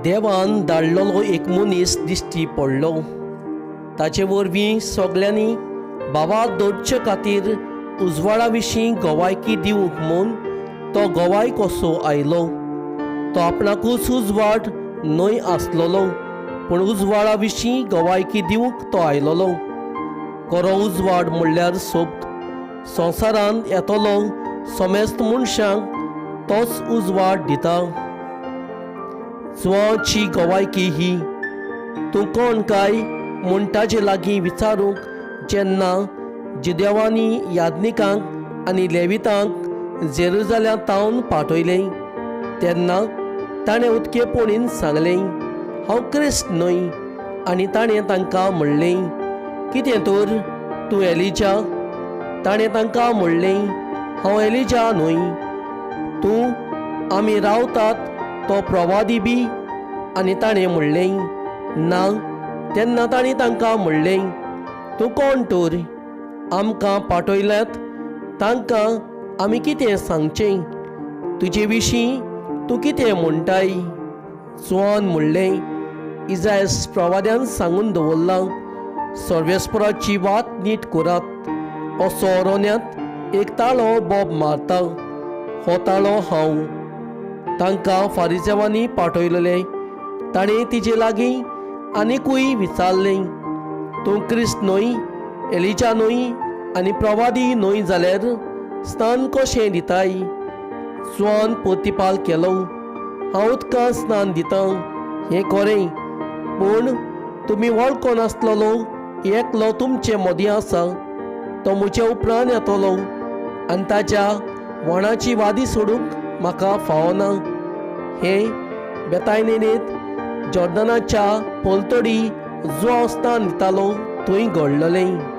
देवान धाडलेलो एक मनीस दिश्टी पडलो. ताचे वरवीं सगल्यांनी भावाक दवरचे खातीर उजवाडा विशीं गवायकी दिवंक म्हूण तो गवाय कसो आयलो. तो आपणाकूच उजवाड न्हय आसलेलो, पूण उजवाडा विशीं गवायकी दिवंक तो आयलोलो. खरो उजवाड म्हणल्यार सोबत संवसारांत येतलो समेस्त मनशांक तोच उजवाड दिता. जुवांची गवायकी ही. तूं कोण काय म्हूण ताजे लागीं विचारूंक जेन्ना जिदेवांनी याज्ञिकांक आनी लेवितांक जेरुजाल्यांत तावन पाठयलें तेन्ना ताणें उत्केपणीन सांगलें, हांव क्रिस्त न्हय. आनी ताणें तांकां म्हणलें, कितें तर तूं एलिजा? ताणें तांकां म्हणलें, हांव एलिजा न्हय. तूं आमी रावतात तो प्रवादी बी? आनी ताणें म्हणलें, ना. तेन्ना तांणी तांकां म्हणलें, तूं कोण तर? आमकां पाठयल्यात तांकां आमी कितें सांगचें? तुजे विशीं तूं कितें म्हणटाय? जुवान म्हणलें, इजायस प्रवाद्यान सांगून दवरलां, सर्वेस्पराची वाट नीट करात, असो रोन्यांत एक ताळो बोब मारता, हो ताळो हांव. तांकां फारिजेवांनी पाठयलेले. ताणें तिजे लागीं आनिकूय विचारलें, तूं क्रिस्त न्हय, एलिजा न्हय आनी प्रवादी न्हय जाल्यार स्नान कशें दिताय? जुवान प्रतिपाल केलो, हांव उदकां स्नान दितां हें खरें, पूण तुमी वळखनासलेलो एकलो तुमचे मदीं आसा. तो म्हजे उपरांत येतलो आनी ताच्या वणाची वादी सोडूंक म्हाका फावना. हें बेतायनेत जॉर्दनाच्या पलतडी जुवांव स्नान दितालो थंय घडलेलें.